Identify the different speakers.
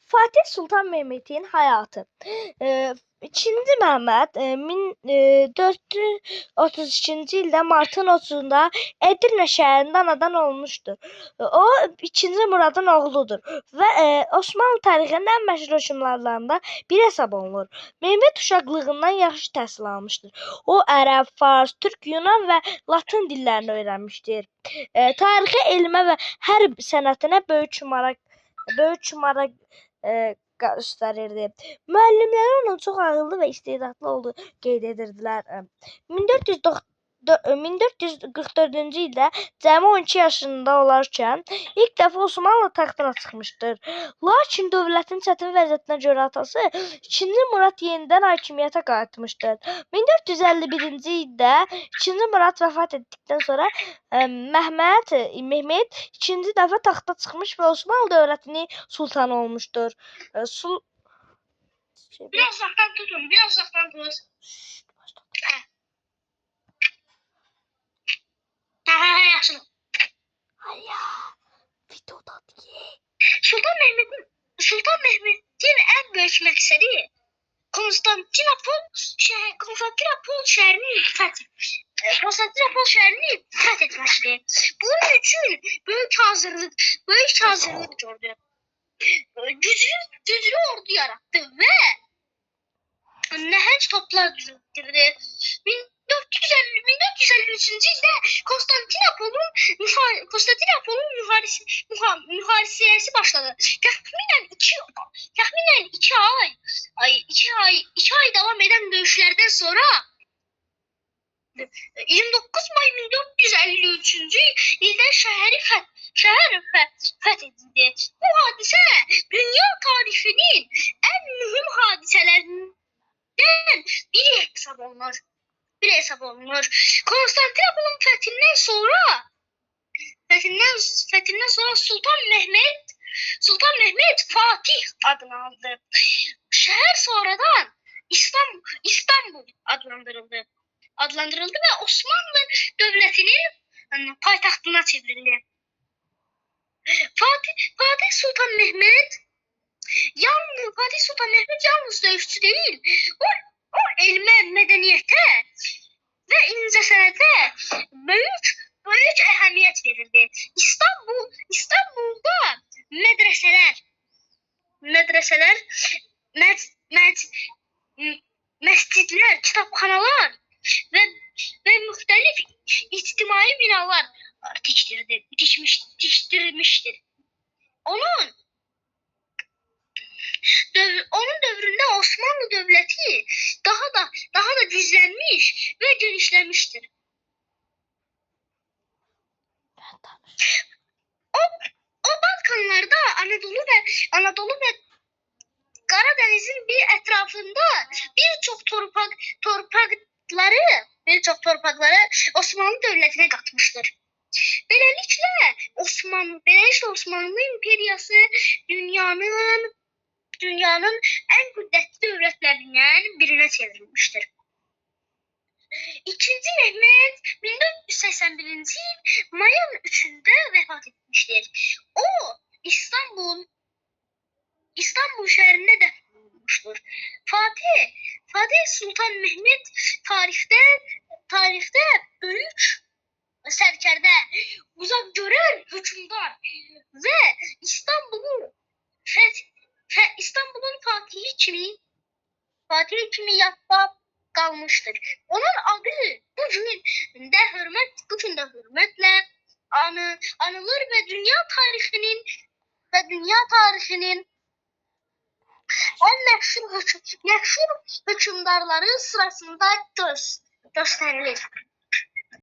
Speaker 1: Fatih Sultan Mehmetin həyatı. İkinci Məhəmməd 1432-ci ildə martın 30-da Edirnə şəhərində anadan olmuşdur. O 2-ci Muradın oğludur və Osmanlı tarixinin ən məşhur hökmdarlarından biri hesab olunur. Mehmet uşaqlığından yaxşı təhsil almışdır. O ərəb, fars, türk, yunan və latın dillərini öyrənmişdir. Tarixi elmə və hərb sənətinə böyük maraq göstərirdi. Müəllimləri onun çox ağıllı və istedadlı olduğu qeyd edirdilər. 1444-cü ildə cəmi 12 yaşında olarkən ilk dəfə Osmanlı taxtına çıxmışdır. Lakin dövlətin çətin vəziyyətinə görə atası 2-ci Murad yenidən hakimiyyətə qayıtmışdır. 1451-ci ildə 2-ci Murad vəfat etdikdən sonra Mehmet ikinci dəfə taxta çıxmış və Osmanlı dövlətinin sultanı olmuşdur.
Speaker 2: Biraz uzaqdan tutun, biraz uzaqdan tut. Hə. Hə, yaxşı.
Speaker 1: Ay ya, videoda deyə.
Speaker 2: Sultan Mehmetin ən böyük məqsədi Konstantinopol şəhərini fəth etməkdir. Bunun üçün böyük hazırlıq gördü. Güclü ordu yaratdı və nəhəng toplar düzəltdirdi. 1453-cü ildə Konstantinopolun mühasirəsi başladı. Təxminən 2 ay davam edən döyüşlərdən sonra 29 may 1453-cü ildə şəhər fəth edildi. Bu hadisə dünya tarixinin ən mühüm hadisələrindən biri hesab olunur. Konstantinopolun fəthindən sonra Sultan Mehmet Fatih adını aldı. Şəhər sonradan İstanbul adlandırıldı və Osmanlı dövlətinin paytaxtına çevrildi. Fatih Sultan Mehmet yalnız döyüşçü deyil, o elmə, mədəniyyətə və incəsənətə böyük əhəmiyyət verirdi. İstanbulda mədrəsələr, məscidlər, kitabxanalar və müxtəlif ictimai binalar tikdirmişdir. Onun dövründə Osmanlı dövləti daha da güclənmiş və genişlənmişdir. O Balkanlarda Anadolu və Qaradənizin bir ətrafında bir çox torpaqları Osmanlı dövlətinə qatmışdır. Beləliklə Osmanlı imperiyası dünyanın ən qüdrətli dövlətlərindən birinə çevrilmişdir. İkinci Mehmet 1481-ci il mayın 3-də vəfat etmişdir. O İstanbul şəhərində dəfn olunmuşdur. Fatih Sultan Mehmet tarixdə böyük sərkərdə, uzaq görən hökmdar və İstanbulun fatihi kimi yadda qalmışdır. Onun adı bu gün də hörmətlə anılır və dünya tarixinin ən məşhur hökmdarları sırasında göstərilir.